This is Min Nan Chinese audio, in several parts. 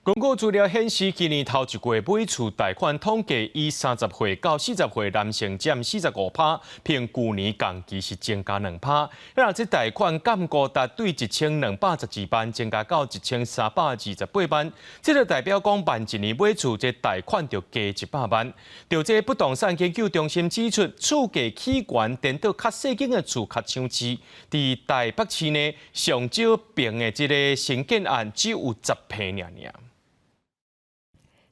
根據資料顯示，今年頭一季買厝貸款統計，以30歲到40歲男性佔45%，比舊年同期是增加2%。那這貸款鑑高達對1212萬增加到1328萬，這個代表講，萬一年買厝，這貸款就加100萬。就這不動產研究中心指出，厝價起懸，顛倒較細間的厝較搶市。佇台北市呢，上少坪的這个新建案只有10坪爾爾。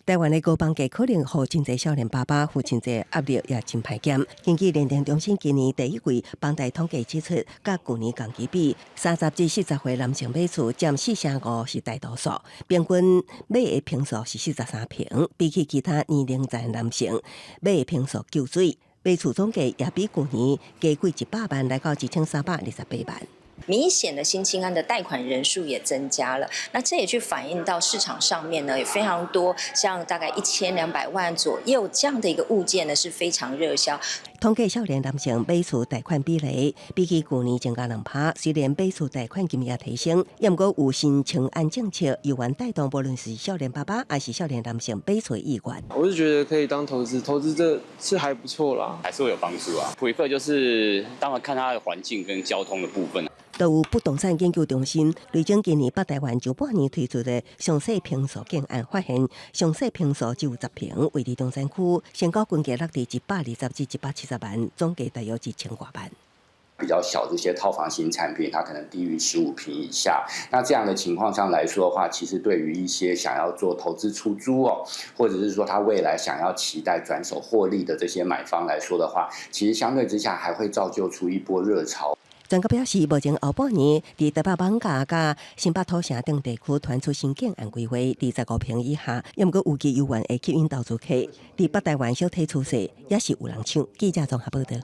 台灣的高房價可能予真濟少年爸爸負真濟壓力，也真歹減。根據聯電中心今年第一季房貸統計指出，佮舊年同期比，30至40歲男性買厝佔4成5是大多數，平均買的坪數是43坪，比起其他年齡層男性買的坪數夠水，買厝總價也比舊年加貴100萬，來到1328萬。明顯的新青安的貸款人數也增加了，那這也去反映到市場上面呢，也非常多，像大概1200萬左右這樣的一個物件呢，是非常熱銷。統計少年男性買厝貸款比例比起舊年增加2%，雖然買厝貸款金額提升，也毋過有新青安政策，猶原帶動無論是少年爸爸還是少年男性買厝意願。我是覺得可以當投資，投資這是還不錯啦，還是會有幫助啊。prefer 就是當然看它的環境跟交通的部分。都有不動產研究中心累積今年北台灣上半年推出的上細坪數建案，發現上細坪數只有10坪，位佇中山區，成交均價落佇120至170萬，總價大約1000外萬。比較小這些套房型產品，它可能低於15坪以下。那這樣的情況上來說的話，其實對於一些想要做投資出租哦，或者是說他未來想要期待轉手獲利的這些買方來說的話，其實相對之下還會造就出一波熱潮。專家表示，目前後半年佇台北艋舺佮新北土城等地區傳出新建案規劃，25坪以下，猶毋過預計猶原會吸引投資客。佇北台灣小體趨勢也是有人搶。記者綜合報道。